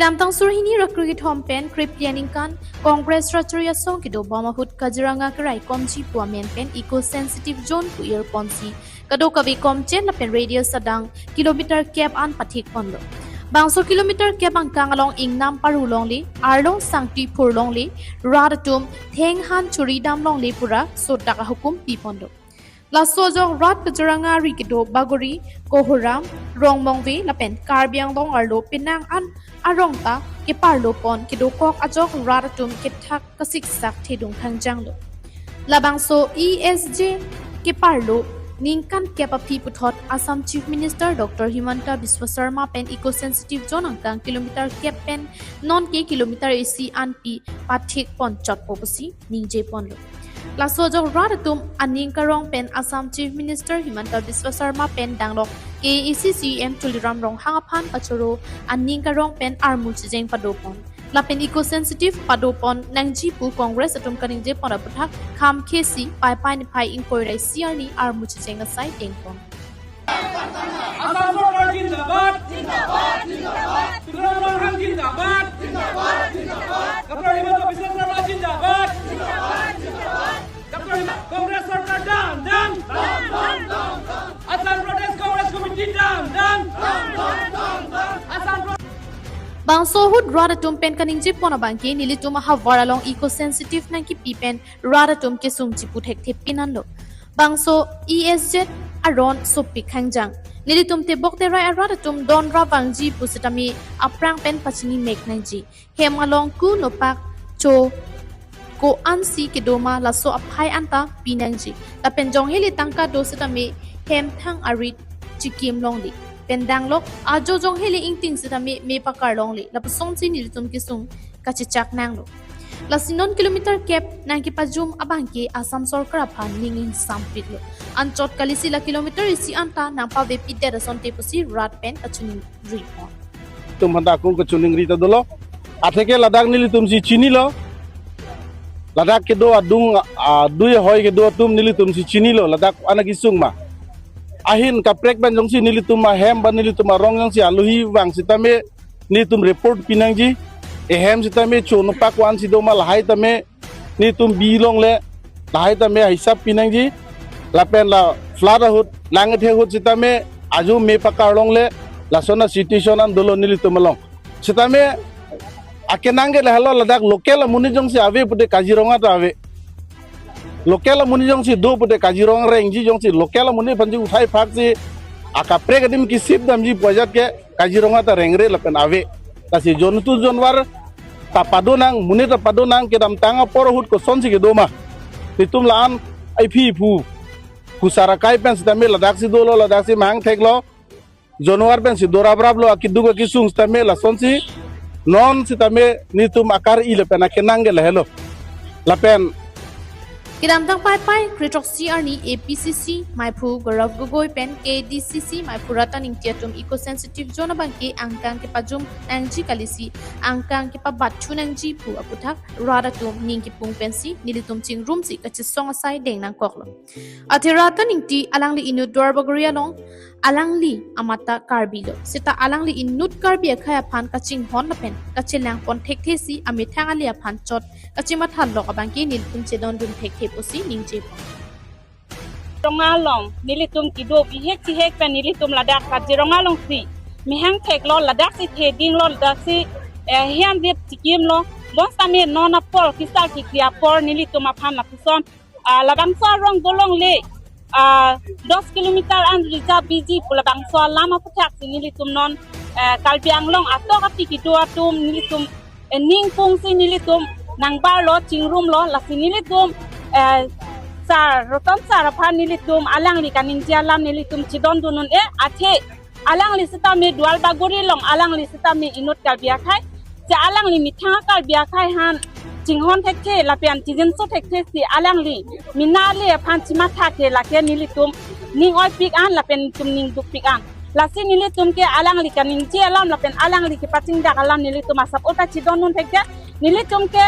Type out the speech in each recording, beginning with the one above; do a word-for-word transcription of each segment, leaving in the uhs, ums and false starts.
Kedamtang Surhini ra kre kethom pen kre phli aningkan Congress Rachari Asong kedo bom ahut Kaziranga keraikomji pu amen pen eco sensitive zone pu-ir ponsi kadokave komchen lapen radius adang kilometer kep an pathik ponlo. Bangso kilometer kep angkang along ingnam paru longle, arlong sangti phur longle, rat atum thenghan churi dam longle pura sodak ahukum pi ponlo. Laso ajok rat Kaziranga ri kedo Bagori, Kohoram, Rongmongve lapen Karbi Anglong arlo penang an arong ta keparlo pon kedokok ajok rat atum kethak kasiksak thedung thangjanglo. Labangso E S J keparlo ningkan kep aphi puthot Assam Chief Minister Doctor Himanta Biswa Sarma pen eco sensitive zone angkang kilometer kep pen non ke kilometer isi an pi pathik pon chotpo pusi ningje ponlo. Laso ajok rat atum aning karong pen Assam Chief Minister Himanta Biswa Sarma pen danglok K A A C C E M Tuliram Ronghang aphan pachoro aning karong pen armu chijeng pado pon lapen eco sensitive pado pon nangji pu Congress atum kaningje pon aputhak kham khesi Paipai niphai ingkoi ra isi arni armu chijeng asai deng pon. Assam চৰকাৰ জিন্দাবাদ। জিন্দাবাদ, জিন্দাবাদ। তুলিৰাম ৰংহাং জিন্দাবাদ। জিন্দাবাদ, জিন্দাবাদ। ডক্টৰ হিমন্ত বিশ্ব শৰ্মা জিন্দাবাদ। জিন্দাবাদ, জিন্দাবাদ। ডক্টৰ হিম-, কংগ্ৰেছ চৰকাৰ down, down. Down, down, down, down. Assam প্ৰদেশ Congress committee down, down. Down, down, down, down. Assam প্ৰ- Bangso ahut rat atum pen kaningje pon abangke nelitum ahavar along eco sensitive nangkipi pen rat atum kesung chipu thekthe pinanlo. Bangso E S J aron sopik khangjang. Nelitum tebok terai arat atum don ra vangji pusitame aphrang pen pachini mek nangji. Hem along ku nopak cho ko-ansi kedoma laso aphai anta pinangji. Lapen jongheli tangka do sitame hem thang arit chikim longle. Pen danglok ajo jongheli ingting sitame me pakar longle. Lapusonsi nelitum kesung kachechak nanglo. Lasi non kilometer kep nangkepajum abangke Assam sorkar aphan ning ingsampiklo. Anchot kalisi la kilometer isi anta nangpavepidet asonte pusi rat pen kachiningri pon. Tum hanta akung kachiningri ta dolo. Atheke ladak nelitum si chinilo. Ladak kedo adung, a, dui hoi kedo atum nelitum si chinilo. Ladak anak isung ma. Ahin kaprek pen jongsi nelitum ahem ba nelitum arong jongsi aluhi vang sitame nelitum report pinangji, ehem sitame cho nopak ko-ansi doma lahai tame nelitum bi longle, lahai tame hisap pinangji, lapen la flood ahut, lang ethe ahut sitame, ajo me pakar longle, lason a situation an dolo nelitum along. Sitame, akenang ke lahelo ladak local amonit jongsi ave pute Kaziranga ta ave. Local amonit jongsi do pute Kaziranga rengji jongsi local amonit aphansi uthai phaksi akaprek adim kisip damji pu ajat ke Kaziranga ta rengre lapen ave. Lasi jontu jonwar ta padonang, monit ta padonang, kedamtang apor ahut kosonsi kedoma. Nelitum la-an iphi iphu. Kusar akai pen sitame ladaksi dolo, ladaksi mahang theklo. Jonwar pensi do rapraplo, akiduk akisung sitame lasonsi non sitame nelitum akar-i lapen akenang ke lahelo. Lapen Kedamtang Paipai kre throksi arni A P C C maiphu Gaurav Gogoi pen K D C C maiphu Ratan Ingti atum eco sensitive zone abangke angkang kepajum nangji kalisi angkang kepabathu nangji pu aputhak rat atum ning kipung pensi nelitum chingrumsi kachesong asai deng nangkoklo. Athe Ratan Ingti alangli inut Duarbagori along, alangli amat ta Karbi lo. Seta alangli inut Karbi akhei aphan kachinghon lapen kachelang pon thekthesi amethang ale aphan chot kachimatha lok abangke nelitum chedondun thekthe pusi ningje pon. Kaziranga along nelitum kedo bihek chihek pen nelitum ladak Kaziranga alongsi mehang theklo, ladaksi thedinglo, ladaksi, eh, hiam rip chikimlo. Bonsitame non apor kisar kikri apor nelitum aphan lapuson, ah, labangso arong dolongle, ah, dos kilometer an reserve biji pu labangso alam aputhaksi nelitum non, eh, Karbi Anglong atok api kedo atum nelitum, eh, ningpungsi nelitum nangbarlo, chingrumlo, lasi nelitum, eh, sir, Ratan sir aphan nelitum alangli kaningje alam nelitum chedondun un-e, athe alangli sitame Duarbagori along, alangli sitame inut Karbi akhei. Si alangli methang Karbi akhei aphan chinghon thekthe lapen chijinso thekthesi alangli mena ale aphan chimathathe lake nelitum ning oipik an lapen nelitum ning dukpik an. Lasi nelitum ke alangli kaningje alam lapen alangli kepachingdak alam nelitum asap ota chedondun thekthe. Nelitum ke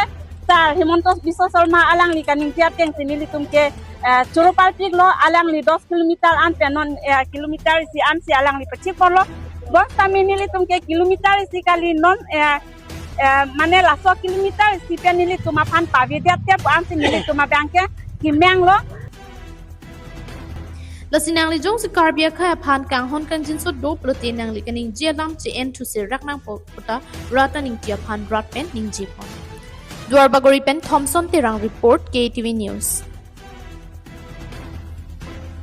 sir Himanta Biswa Sarma alangli kaningje atengsi nelitum ke, eh, choro parpiklo, alangli dos kilometer an pen non, eh, kilometer isi ansi alangli pachik ponlo. Bonsitame nelitum ke kilometer isi kali non, eh, eh, mane laso kilometer isi pen nelitum aphan pavedet te pu ansi nelitum abang ke kemanglo. Lasi nangli jongsi Karbi akhei aphan kanghon kangjinso do pulote nangli kaningje alam che-en thusi rak nangpo puta Ratan Ingti aphan rat pen ningjepon. Duarbagori pen Thompson Terang report, K T V News.